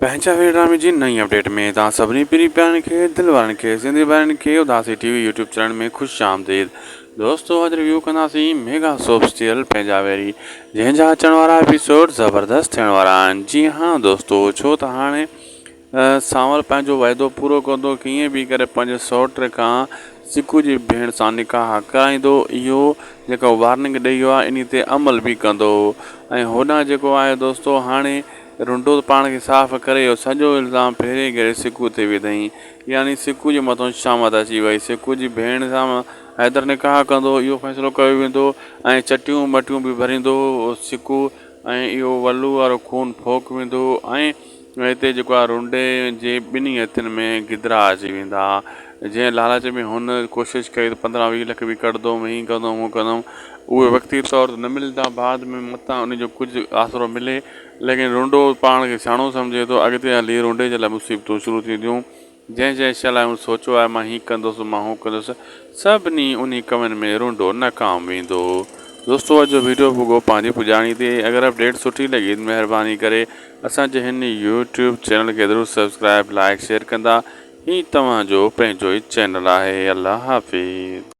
پنهنجا وير ڊرامي جي نئين اپڊيٽ ۾ توهان سڀني پرين پيارن کي دل وارن کي سنڌي ڀائرن کي اداسي ٽي وي يوٽيوب چينل ۾ خوش آمديد دوستو اڄ ريويو ڪنداسين ميگا سوپ سيريل پنهنجا ويري جنهن جا اچڻ وارا ايپيسوڊ زبردست ٿيڻ وارا آهن جي ها دوستو ڇو ته هاڻي سانول پنهنجو وعدو پورو ڪندو ڪيئن به ڪري پنهنجي سئوٽ کان سڪو جي ڀيڻ سان نڪاح ڪرائيندو اهو جيڪو وارننگ ڏئي ويو آهي انهي تي عمل به ڪندو ۽ هوڏانهن جيڪو آهي دوستو هاڻي رنڊو ته پاڻ کي صاف ڪري اهو سڄو الزام ڦيري گهيري سڪوء تي وڌائين. يعني سڪوء جي مٿان شامت اچي وئي. سڪوء جي ڀيڻ سان حيدر نڪاح ڪندو، اهو فيصلو ڪيو ويندو ۽ چٽيون مٽيون به ڀريندو سڪو ۽ اهو ولو وارو خون ڦوڪ ويندو ۽ هتي جيڪو آهي رنڊي جي ٻنهي هٿن ۾ گدرا اچي ويندا. جنهن لالچ ۾ هن ڪوشش ڪئي ته پندرهن ويهه لک به ڪڍندم، هيئن ڪندم هونئن ڪندم، اهي وقتي طور ته نه ملندا، بعد ۾ متان ان جو ڪجهه آسرو ملي. ليڪن رونڊو پاڻ کي سياڻو سمجهي ٿو. اڳتي هلي رونڊي جي لاء مصيبتون شروع ٿينديون. جنهن جنهن شيء لاء هن سوچيو آهي مان هي ڪندس مان هو ڪندس سڀني انهي ڪمن ۾ رونڊو ناڪام ويندو. دوستو اڄ جو ويڊيو پڳو پنهنجي پڄاڻي تي اگر اپڊيٽ سٺي لڳي ته مهرباني ڪري اسان جي هن يوٽيوب چينل کي ضرور سبسڪرائب لائيڪ شيئر ڪندا هي توهان جو پنهنجو ئي چينل آهي الله حافظ.